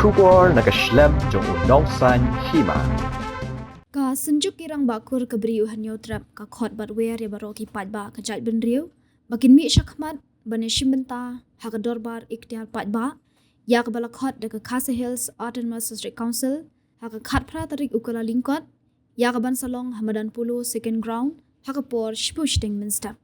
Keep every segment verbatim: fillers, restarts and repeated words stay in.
Khubor na ka shlem jong u nongsan hima. Ka Synjuk ki Rangbah Kur ka Bri u Hynñiewtrep ka khot bad wer ïa baroh ki paidbah ka jaitbynriew ba kin mih shakhmat ban ïashim bynta ha ka dorbar iktiar paidbah ïa kaba la khot da ka Khasi Hills Autonomous District Council ha ka khatphra tarik u Kyllalyngkot, ïa kaban sa long ha madan Polo Second Ground ha ka por shiphew shiteng mynstep.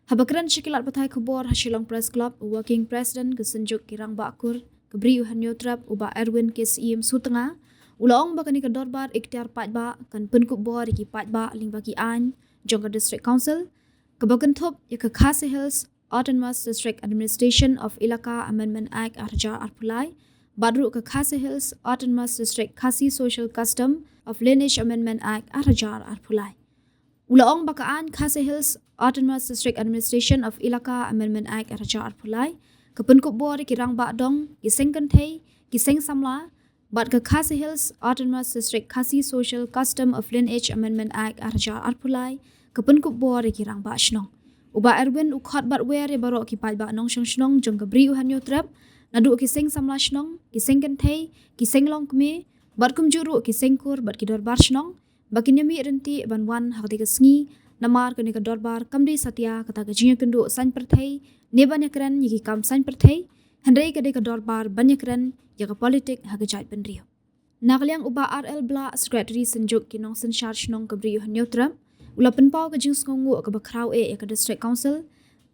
Haba kren sha ki lad pathai khubor ha Shillong Press Club, u Working President ka Synjuk ki Rangbah Kur ka Bri u Hynñiewtrep, u Bah Erwin K Syiem Sutnga, u la ong ba kane ka dorbar iktiar paidbah kan pynkup bor ïa ki paidbah lyngba ki aiñ jong ka District Council, kaba kynthup ïa ka Khasi Hills Autonomous District Administration of Elaka Amendment Act ar hajar arphew lai, bad ruh ka Khasi Hills Autonomous District Khasi Social Custom of Lineage Amendment Act ar hajar arphew lai. U la ong ba ka aiñ Khasi Hills Autonomous District Administration of Elaka Amendment Act ar hajar arphew lai ka pynkup bor ïa ki rangbah dong, ki seng kynthei, ki seng samla, bad ka Khasi Hills Autonomous District Khasi Social Custom of Lineage Amendment Act ar hajar arphew lai ka pynkup bor ïa ki rangbah shnong. U Bah Erwin u khot bad wer ïa baroh ki paidbah nongshong shnong jong ka Bri u Hynñiewtrep, naduh ki seng samla shnong, ki seng kynthei, ki seng longkmie, bad kumjuh ruh ki seng kur bad ki dorbar shnong, ba kin ïamih ryntih ban wan ha katei ka sngi, namar kane ka dorbar kam dei satia kata ka jingïakynduh saiñ pyrthei ne ban ïakren ïa ki kam saiñ pyrthei, hynrei ka dei ka dorbar ban ïakren ïa ka politik ha ka jaitbynriew. Na ka liang u Bah R L Blah, Secretary Synjuk ki Nongsynshar Shnong ka Bri u Hynñiewtrep, u la pynpaw ka jingsngewnguh kaba khraw eh ïa ka District Council,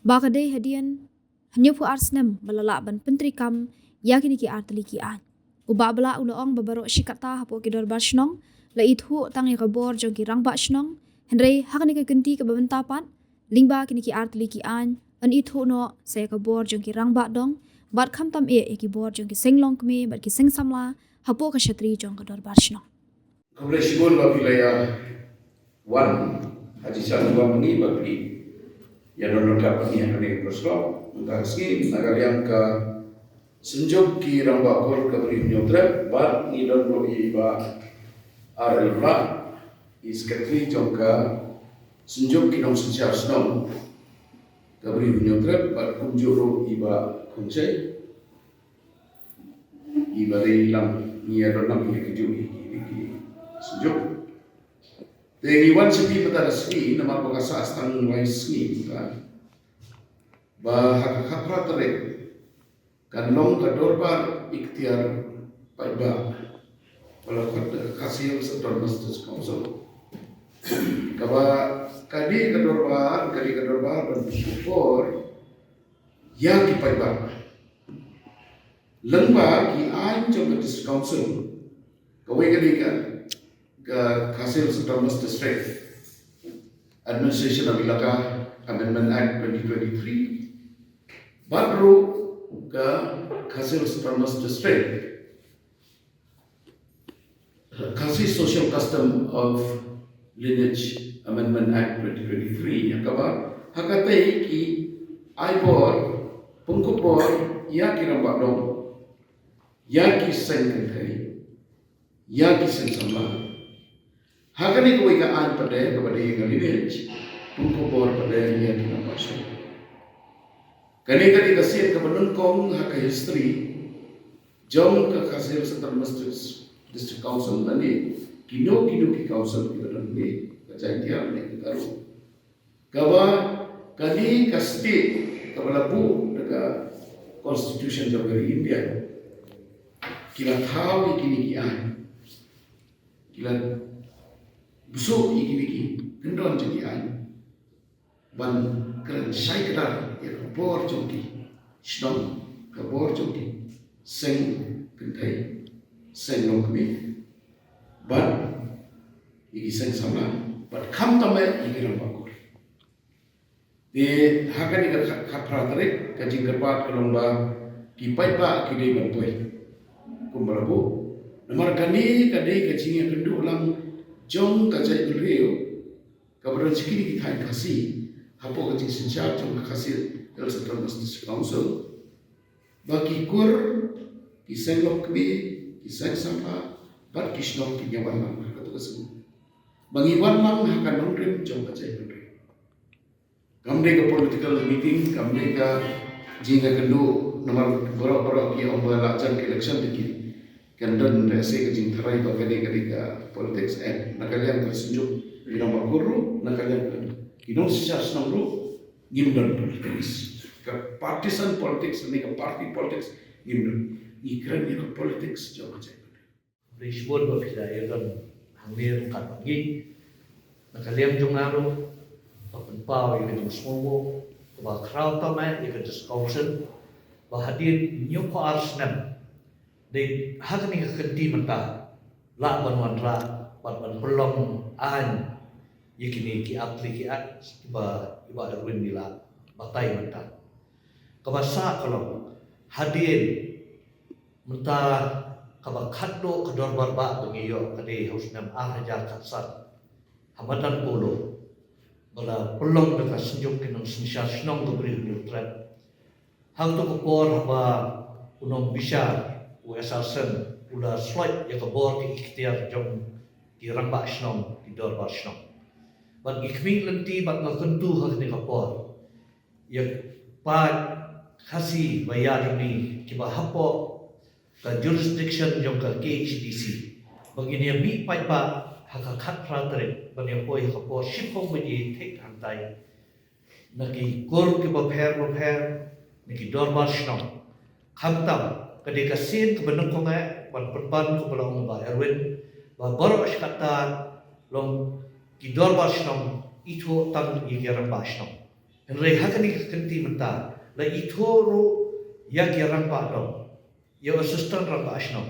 ba ka dei hadien hynñiewphew ar snem ba la lah ban pyntreikam ïa kine ki artylli ki aiñ. U Bah Blah u la ong ba baroh shi katta hapoh ki dorbar shnong la ithuh tang ïa ka bor jong ki rangbah shnong, hynrei ha kane ka kynti kaba mynta pat, lyngba kine ki artylli ki aiñ, yn ithuh noh sa ïa ka bor jong ki rangbah dong, bad khamtam eh ïa ki bor jong ki seng longkmie bad ki seng samla hapoh ka shatri jong ka dorbar shnong. Khublei shibun ba phi la ïa wan ha jingshisha, wan mynne ba phi ïa don ryngkat bad ngi ha kane ka press club mynta ka sngi. Na ka liang ka Synjuk ki Rangbah Kur ka Bri u Hynñiewtrep, bad ngi don ruh i Bah R L Blah, i Secretary jong ka Synjuk ki Nongsynshar Shnong ka Bri u Hynñiewtrep, bad kumjuh ruh i Bah Khongshai, i ba dei lang, ngi ïa don lang ïa ki juh i ki, i ki Synjuk. Te ngi wan sha phi mynta ka sngi namar ba ka sah tang lai sngi mynta ba ha ka khatphra tarik kan long ka dorbar iktiar paidbah ba la khot da ka Khasi Hills Autonomous District Council. Kaba ka dei ka dorbar, ka dei ka dorbar ban pynkup bor ïa ki paidbah lyngba ki aiñ jong ka District Council. Kawei ka dei ka, ka Khasi Hills Autonomous District Administration of Elaka Amendment Act twenty twenty-three, bad ruh ka Khasi Hills Autonomous District Khasi Social Custom of Lineage Amendment Act twenty twenty-three, ïa kaba ha katei ki ai bor, pynkup bor ïa ki rangbah dong, ïa ki seng kynthei, ïa ki seng samla. Ha kane kawei ka aiñ pat de kaba dei ka lineage, pynkup bor pat de ïa ki rangbah shnong. Kane ka dei ka sien kaba nyngkong ha ka history jong ka Khasi Hills Autonomous District, District Council lane kino kino ki council kiba don ne ka Jaintia ne ka Garo. Kaba kane ka state kaba la buh da ka constitution jong ka ri India ki la thaw ïa kine ki aiñ, ki la bsuh ïa kine ki kyndon jong ki aiñ ban kren shai kdar ïa ka bor jong ki shnong, ka bor jong ki seng kynthei, seng longkmie, bad ïa ki seng samla, bad khamtam eh ïa ki rangbah kur. Te ha kane ka kha-, khatphra tarik ka jingkyrpad ka long ba ki paidbah ki dei ban poi kumba la buh. Namar kane ka dei ka jingïakynduh lang jong ka jaitbynriew kaba don sha kine ki thaiñ Khasi hapoh ka jingsynshar jong ka Khasi Hills Autonomous District Council, ba ki kur, ki seng longkmie, ki seng samla bad ki shnong kin ïa wan lang ha kato ka sngi. Ba ngi wan lang ha ka nongrim jong ka jaitbynriew. Kam dei ka political meeting, kam dei ka jingïakynduh namar baroh baroh ki ong ba la jan ka election te ki Kan don lehse ka jingtharai ba kane ka dei ka politics, eh, na ka liang ka Synjuk ki nongbah kur ruh, na ka liang ka ki nongsynshar shnong ruh, ngim don politics. Ka partisan politics ne ka party politics ngim don. Ngi kren ïa ka politics jong ka jaitbynriew. Khublei shibun ba phi la ïa don hangne ryngkat bad ngi. Na ka liang jong nga ruh, ba pynpaw ïa ka jingsngewbha kaba khraw tam eh ïa ka District Council, ba hadien hynñiewphew ar snem, dei ha kane ka kynti mynta lah ban wanrah bad ban pynlong aiñ ïa kine ki ar tylli ki act kiba i Bah Erwin i la batai mynta. Kaba sah ka long, hadien mynta kaba khatduh ka dorbar bah ba ngi ïoh ka dei ha u snem ar hajar khatsan, ha madan Polo, ba la pynlong da ka Synjuk ki nongsynshar shnong ka Bri u Hynñiewtrep. Ha kato ka por haba u nongbishar u S R Sen u la sloit ïa ka bor ka iktiar jong ki rangbah shnong, ki dorbar shnong. Bad ngi khmih lynti bad nga kyntu ha kane ka por ïa paid Khasi ba ïa jong ngi kiba hapoh ka jurisdiction jong ka K H A D C, ba ngin ïa mih paidbah ha ka khatphra tarik ban ïa poi ha ka por shiphew baje thik hangtai, na ki kur kiba pher ba pher, na ki dorbar shnong. Khamtam ka dei ka sien kaba nyngkong eh ban pynban, kaba la ong Bah Erwin, ba baroh shi katta long ki dorbar shnong ithuh tang ïa ki rangbah shnong. Hynrei ha kane ka kynti mynta la ithuh ruh ïa ki rangbah dong, ïa u assistant rangbah shnong.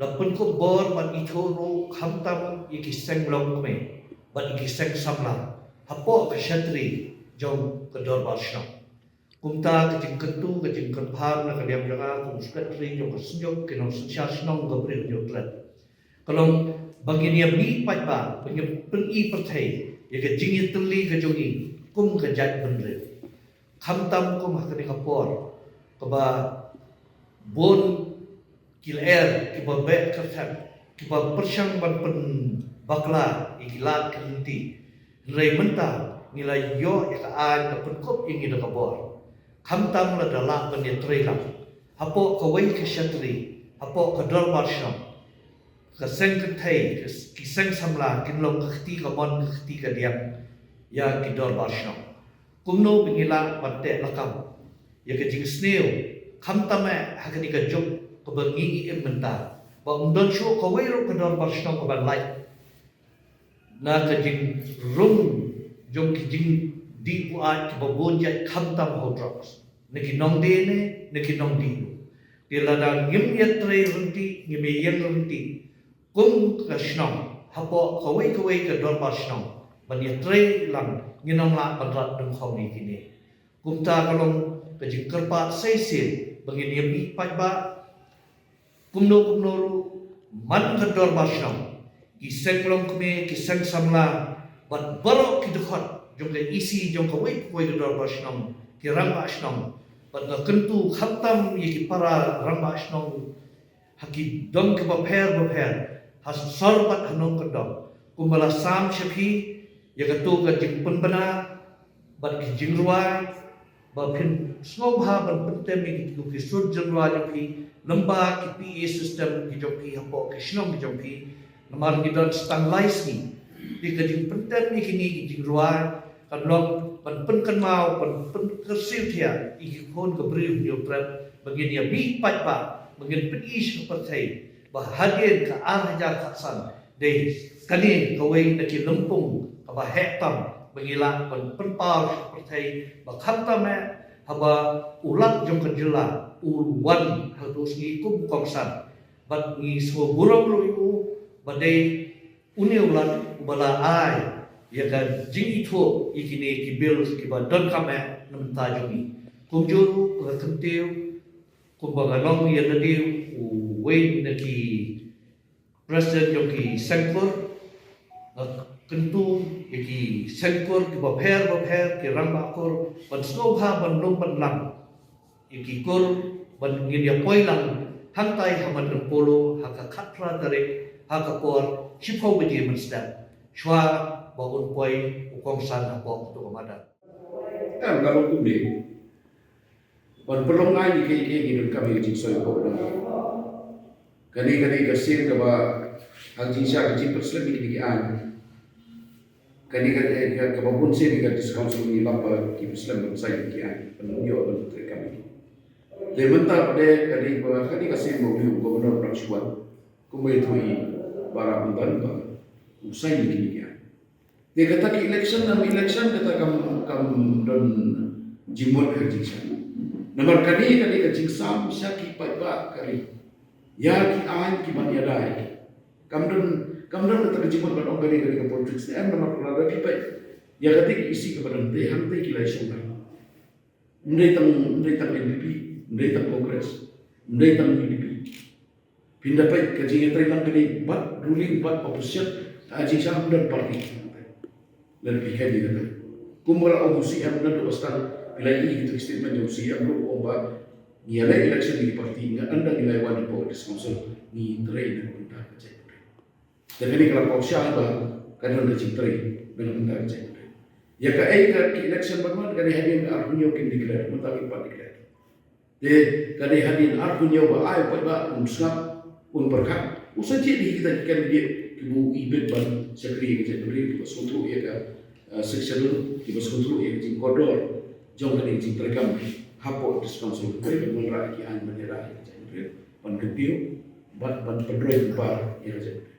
La pynkup bor ban ithuh ruh khamtam ïa ki seng longkmie bad ïa ki seng samla hapoh ka shatri jong ka dorbar shnong. Kumta ka jingkyntu, ka jingkyrpad na ka liang jong nga kum u secretary jong ka Synjuk ki nongsynshar shnong ka Bri u Hynñiewtrep, ka long ba ngin ïa mih paidbah, ba ngin pyni pyrthei ïa ka jingïatylli ka jong ngi kum ka jaitbynriew. Khamtam kum ha kane ka por kaba bun ki lyer kiba beh kyrthep, kiba pyrshang ban pynbakla ïa ki lad ki lynti. Hynrei mynta ngi la ïoh ïa ka aiñ, la pynkup ïa ngi da ka bor. Khamtam lada lah ban ïatrei lang hapoh kawei ka shatri, hapoh ka dorbar shnong, ka seng kynthei, ka s-, ki seng samla kin long ka kti kamon, ka kti kadiang ïa ki dorbar shnong. Kumno ba ngi lah ban teh lakam ïa ka jingsniew, khamtam eh ha kane ka juk kaba ngi ngi im mynta, ba ym don shuh kawei ruh ka dorbar shnong kaban lait na ka jingrung jong ki jingdih buaid kiba bun jait, khamtam ha u drugs, na ki nongdie ne na ki nongdih. Te lada ngim ïatrei ryntih, ngim ïeng ryntih kum ka shnong, hapoh kawei kawei ka dorbar shnong, ban ïatrei lang, ngin ym lah ban rat dyngkhong ïa kine. Kumta ka long ka jingkyrpad sa shisien ba ngin ïa mih paidbah, kumno kumno ruh, man ka dorbar shnong, ki seng longkmie, ki seng samla, bad baroh ki dkhot jong ka E C jong kawei kawei ka dorbar shnong, ki rangbah shnong, bad nga kyntu khamtam ïa ki para rangbah shnong ha ki dong kiba pher ba pher, ha sor bad ha nongkyndong, kumba la sam sha phi ïa kato ka jingpynbna bad ki jingrwai, ba phin sngewbha ban pyntem ïa kito ki sur jingrwai jong phi lyngba ki P A system ki jong phi hapoh ki shnong ki jong phi. Namar ngi don tang lai sngi, te ka jingpyntem ïa kine ki jingrwai kan long ban pynkynmaw, ban pynkyrsiew thiah ïa ki khun ka Bri u Hynñiewtrep, ba ngin ïa mih paidbah, ba ngin pyni sha ka pyrthei ba hadien ka ar hajar khatsan, dei kane kawei na ki lympung kaba heh tam ba ngi lah ban pynpaw sha ka pyrthei, ba khamtam eh haba u Lat jong ka jylla u wan ha kato ka sngi kum u kongsan. Bad ngi sngewburom ruh ïa u ba dei une u Lat uba la ai ïa ka jingithuh ïa kine ki bill kiba donkam eh na bynta jong ngi. Kumjuh ruh nga kyntiew, kumba nga long ïa lade uwei na ki president jong ki seng kur, nga kyntu ïa ki seng kur kiba pher ba pher, ki rangbah kur, ban sngewbha ban lum ban lang ïa ki kur, ban ngin ïa poi lang hangtai ha madan Polo ha ka khatphra tarik ha ka por shiphew baje mynstep, shuwa ba un poi u kongsan hapoh kato ka madan. Em, nga long kumne. Ban pynlong aiñ ïa kiei kiei ngi donkam ïa ka jingsoi, ko, dang. Kane ka dei ka sien kaba ha jingshisha ka jingpynslem ïa kine ki aiñ. Kane ka dei kaba bun sien ka District Council ngi lap ba ki pynslem ban sign ïa ki aiñ, ban ïoh ban treikam ïa ki. Te mynta pat ka dei ba kane ka sien ba u Governor u dang shu wan, kumba ïathuh ïa u Bah Ramandan ba u sign ïa kine ki aiñ. Te kata ki election, nam election kata kam, kam don jingmut ha jingshisha. Namar kane ka dei ka jingsam sha ki paidbah ka ri, ïa ki aiñ kiban ïada ïa ki. Kam don, kam don kata ka jingmut ban ong kane ka dei ka politics ne em, namar lada phi peit ïa kata ki issue kaba don te hangta ki la ïashong. Ym dei tang, ym dei tang N P P, ym dei tang Congress, ym dei tang U D P. Phin da peit ka jingïatreilang ka dei bad ruling bad opposition, ha jingshisha ym don party. Lada phi khein ïa kata, kumba la ong u C M naduh ba sdang, phi la ïohi ïa kita ki statement jong u C M ruh, u ong ba ngi ïaleh election ïa ki party, nga ynda ngi la wan hapoh District Council ngi trei na ka bynta ka jaitbynriew. Te kane ka la pynshai ba ka don ka jingtrei na ka bynta ka jaitbynriew. Ïa kaei ka ki election ban wan, ka dei hadien ka arphew hynñiew kin declare, mynta kim pat declare. Te ka dei hadien arphew hynñiew ba ai u paidbah un sngap, un pyrkhat, u sa jied ïa kita ki candidate kiba u ibit ban shakri ïa ka jaitbynriew, kiba sngewthuh ïa ka, eh, Sixth Schedule, kiba sngewthuh ïa ka jingkordor jong kane ka jingtreikam hapoh District Council, ban wanrah ïa ki aiñ ban ïada ïa ka jaitbynriew, ban kyntiew bad ban pynroi pynpar ïa ka jaitbynriew.